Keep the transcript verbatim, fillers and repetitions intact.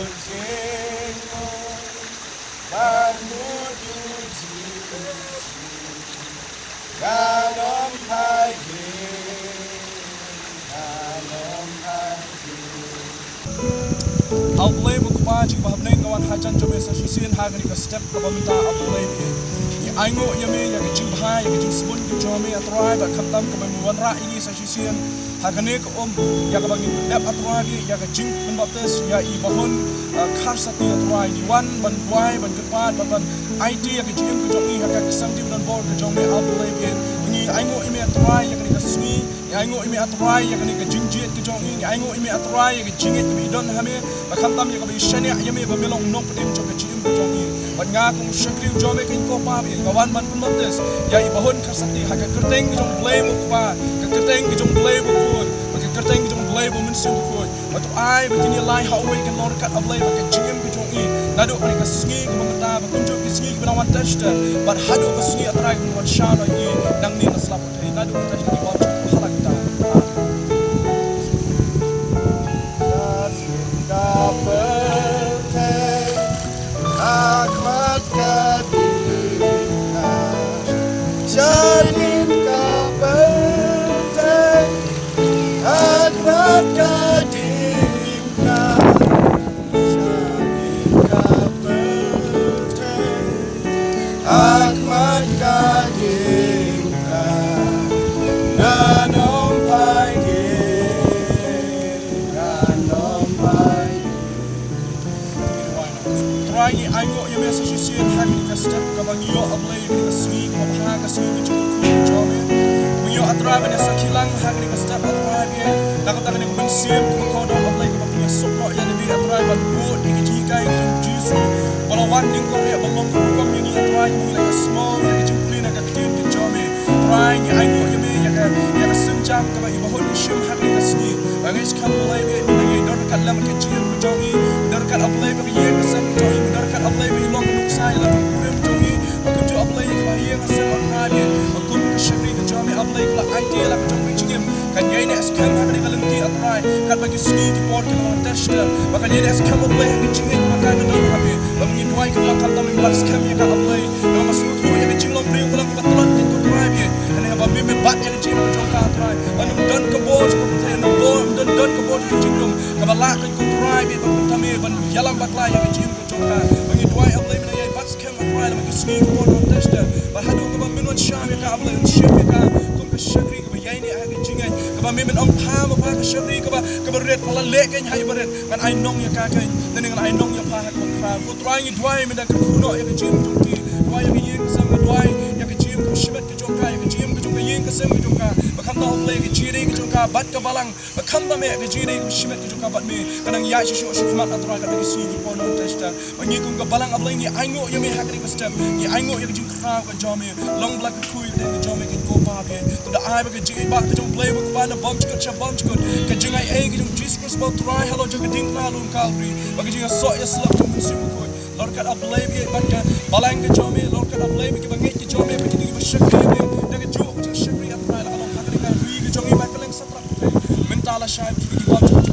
A U Blei ba U Kpa jong ngi ba ha bneng, nga wan hajan jong me sa shisien ha kane ka step kaba mynta, A U Blei. Ngi ainguh ïa me ïa ka jingbha, ïa ka jingsbun ka jong me, A Trai, bad khamtam kaba me wanrah ïa ngi sa shisien ha kane ka um, ïa kaba ngin dep, A Trai, ïa ka jingpynbaptis ïa i Bahun, ah, Kharsati, A Trai. Ngi wan ban duwai, ban kyrpad, ban, ban aiti ïa ka jingim ka jong i ha ka ksangti ba donbor ka jong me, A U Blei. Ngi ainguh ïa me, A Trai, ïa kane ka sngi. Ngi ainguh ïa me, A Trai, ïa kane ka jingjied ka jong i. Ngi ainguh ïa me, A Trai, ïa ka jingngeit kaba i don ha me, ba khamtam ïa kaba i shaniah ïa me ba me long u nongpynim jong ka jingim ka jong i. Bad nga kum u shakri u jong me, kane ko Pa, nga wan ban pynbaptis ïa i Bahun Kharsati ha ka kyrteng ka jong U Blei U Kpa, ka kyrteng ka jong U Blei U Khun, bad ka kyrteng ka jong U Blei U Mynsiem Bakhuid. Bad to ai ba kin ïalai ha uwei ka nongryngkat, A Blei, bad ka jingim ka jong i, naduh kane ka sngi kaba mynta, bad kumjuh ki sngi kiba nang wan tester, bad haduh ka sngi, A Trai, kaba wan shah noh ïa i nangne na slap pyrthei. Naduh kata sha ki bym shu phala kita. Amen. Ka pyrthei ha khmat ka diengphna. Shadien ka pyrthei ha khmat ka diengphna. Shadien ka pyrthei ha khmat ka diengphna. Ngan ym phai keiñ, ngan ym phai keiñ. Trai, ngi ainguh ïa me sa shisien ha kane ka step kaba ngi ïoh, A Blei, kane ka sngi kaba bha, ka sngi ka jingkyrkhu ka jong me. Ngi ïoh, A Trai, ban ïa sakhi lang ha kane ka step, A Trai, bieit. Na kata kane ka mynsiem kaba kordor, A Blei, kaba pynïasuk noh ïa lade, A Trai, ban bud ïa ka jinghikai ka jong U Jisu ba la wan nyngkong ïa ba long ka rukom ïa ngi, A Trai, kaba ngi la ïasngew ïa ka jingpule na ka ktien ka jong me. Trai, ngi ainguh ïa me ïa ka, ïa ka sienjam kaba i Bahun i shim ha kane ka sngi. Ba ngi skhem, A Blei, ba i don ryngkat lem ka jingim ka jong i, don ryngkat, A Blei, ba ka ïing ka sem ka jong i, don ryngkat, A Blei, ba i long ka nuksa ïa la ka jingkurim jong i. Ba kumjuh, A Blei, ka ïing ka sem, A Trai, ba kum ka shakri ka jong me, A Blei, ka la aiti ïa la ka jong ka jingim. Kan ïai neh skhem ha kane ka lynti, A Trai, katba ki sngi ki por ki la wan tester. Ba kan ïai neh skhem, A Blei, ha ka jingngeit ba ka don ha me. Ba ngi duwai, ka la khamtam, ngi bat skhem ïa ka, A Blei. Ngi sngewthuh ïa ka jinglong briew ka long kaba tlot, ngi, ko Trai, bieit. Kane ba me, me bat ïa ka jingim ka jong ka, A Trai. Ba ym don ka bor jong ka pyrthei, ym don, ym don, don ka bor jong ka jinglong kaba lah, ko Trai, bieit, ban pynthame, ban ïalam bakla ïa ka jingim ka jong ka. Ba ngi duwai, A Blei, me nang ïai bat skhem, A Trai, lem ki sngi ki por ki la wan tester. Ba haduh kaba men wan shah ïa ka, A Blei, wan shim ïa ka kum ka shakri kaba ïai neh ha ka jingngeit. Kaba me men ong, pha ma pha ka shakri kaba, kaba rit, ba la leh keiñ ha i barit. Ngan ai nong ïa ka keiñ. Nangne ngan ai nong ïa pha ha ka khraw. Ko Trai, ngi duwai, me da kyrkhu noh ïa ka jingim jong ki. Duwai ïa ka ïing ka sem, ngi duwai ïa ka jingim kaba shimet ka jong ka, ïa ka jingim ka jong ka ïing ka sem ka jong ka. Ba khamtam, A Blei, ka jingïadei ka jong ka bad ka balang. Ba khamtam, ïa ka jingïadei kaba shimet ka jong ka bad me, ka nang ïaid shuh shuh shakhmat, A Trai, katba ki sngi ki por ki la wan tester. Ba ngi kum ka balang, A Blei, ngi ainguh ïa me ha kane ka step. Ngi ainguh ïa ka jingkhraw ka jong me. Long ba la kyrkhu ïa ka jong me, ko Pa, bieit. To da ai ba ka jingïeit ba ka jong U Blei U Kpa na bymjukut sha bymjukut, ka jingaiei ka jong U Jisu Khrist ba u Trai halor jong ka diengphna lum Kalbari, ba ka jingïasoh ïasyllok jong U Mynsiem Bakhuid, long ryngkat, A Blei, bieit, bad ka balang ka jong me, long ryngkat, A Blei, bad kiba ngeit ka jong me, bad kito kiba shakri ïa me. Da kajuh ka jingshakri, A Trai, la ka long ha kane ka ri ka jong ngi, ba ka leng satrap. Mynta lashai, bad kito ki bymjukut,